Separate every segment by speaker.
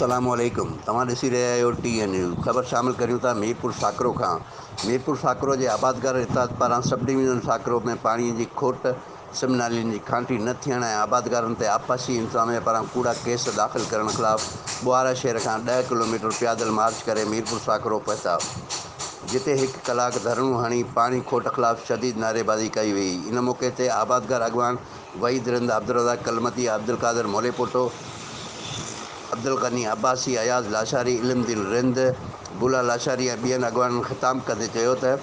Speaker 1: السلام عليڪم توهان ڏسي رهيا آهيو ٽي اين نيوز خبر شامل ڪريون ٿا ميرپور ساڪرو کان ميرپور ساڪرو جي آبادگار اتحاد پاران سب ڊويزن ساڪرو ۾ پاڻي جي کوٽ سم نالين جي کانٽي نه ٿيڻ ۽ آبادگارن تي آبپاشي انتظاميه پاران ڪوڙا ڪيس داخل ڪرڻ خلاف ٻوهارا شهر کان ڏهه ڪلوميٽر پيادل مارچ ڪري ميرپور ساڪرو پهتا جتي هڪ ڪلاڪ ڌرڻو هڻي پاڻي کوٽ خلاف شديد نعريبازي ڪئي وئي ان موقعي تي آبادگار اڳواڻ وحيد رند، عبدالرزاق ڪلمتي، عبدالقادر موليپوٽو، عبدالغني عباسي، اياز لاشاري، علم الدين رند، بولا لاشاري ۽ ٻين اڳواڻن خطاب ڪندي چيو ته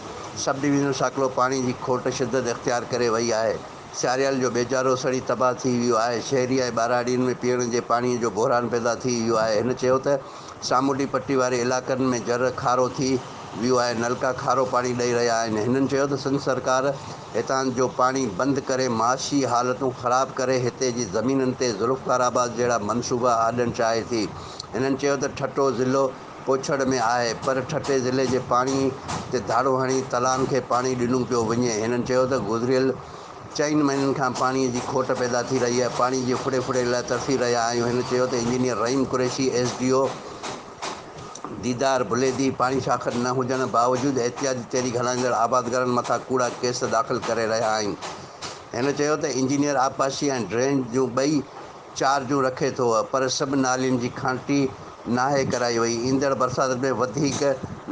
Speaker 1: سب ڊويزن ساڪلو پاڻي جي کوٽ شدت اختيار ڪري وئي آهي، سياريال جو ٻيجارو سڙي تباهه ٿي ويو آهي، شهري ۽ ٻهراڙين ۾ پيئڻ جي پاڻي جو بحران پيدا ٿي ويو آهي، هن چيو ته سامونڊي پٽي واري علائقن ۾ جر کارو ٿي ويو آهي، نلڪا کارو پاڻي ڏئي رهيا آهن، هنن چيو ته سنڌ سرڪار هتان جو پاڻي بند ڪري معاشي حالتون خراب ڪري هتي جي زمينن تي ذوالفقار آباد جهڙا منصوبا آڏڻ چاهي ٿي، هنن چيو ته ٺٽو ضلعو پوڇڙ ۾ آهي پر ٺٽي ضلعي جي پاڻي تي ڌاڙو هڻي تلان کي پاڻي ڏنو پيو وڃي، هنن چيو ته گذريل چئن مهينن کان پاڻي جي کوٽ پيدا ٿي رهي آهي، پاڻي جي ڦڙي ڦڙي لاء ترسي رهيا آهيون، هن چيو ته engineer Rahim Qureshi, S D O Didar Buledi پاڻي شاخن نه هجڻ باوجود احتجاجي تحريڪ هلائيندڙ آبادگارن مٿان ڪوڙا ڪيس داخل ڪري رهيا آهن، هن چيو ته انجنيئر آبپاشي ۽ ڊرينج جون ٻئي چارجون رکي ٿو پر سڀ نالين جي کانٽي ناهي ڪرائي وئي، ايندڙ برساتن ۾ وڌيڪ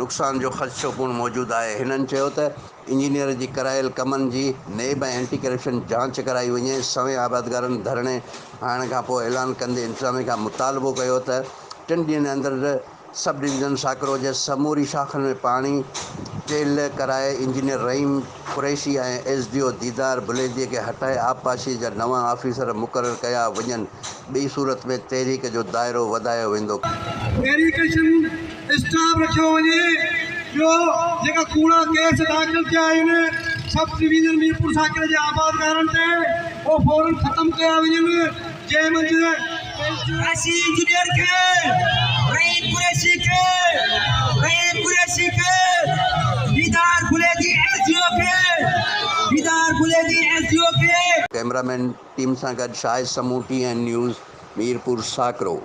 Speaker 1: نقصان جو خدشو پڻ موجود آهي، هنن چيو ته انجنيئر جي ڪرايل ڪمن جي نيب ۽ اينٽي ڪرپشن جاچ ڪرائي وڃي، سوين آبادگارن ڌرڻي هڻڻ کانپوء اعلان ڪندي انتظاميه کان مطالبو ڪيو ته ٽن ڏينهن اندر سب ڊويزن ساڪرو جي سموري شاخن ۾ پاڻي ٽيل ڪرائي engineer Rahim Qureshi ۽ S D O Didar Buledi کي هٽائي آبپاشي جا نوان آفيسر مقرر ڪيا وڃن ٻي صورت ۾ تحريڪ جو دائرو وڌايو ويندو.
Speaker 2: ايريگيشن اسٽاف رکيو وڃي ٻيو جيڪا ڪوڙا ڪيس داخل ٿيا آهن سب ڊويزن ميرپور ساڪري جي آبادگارن تي اهو فورن ختم ڪيا وڃن جنهن منجهه
Speaker 3: راشي انجنيئر کي رحيم قريشي کي رحيم قريشي کي Didar Buledi S D O کي ديدار بليدي ايس ڊي او کي.
Speaker 1: ڪئميرا مين ٽيم سان گڏ Shahid Samoon T N news Mirpur Sakro.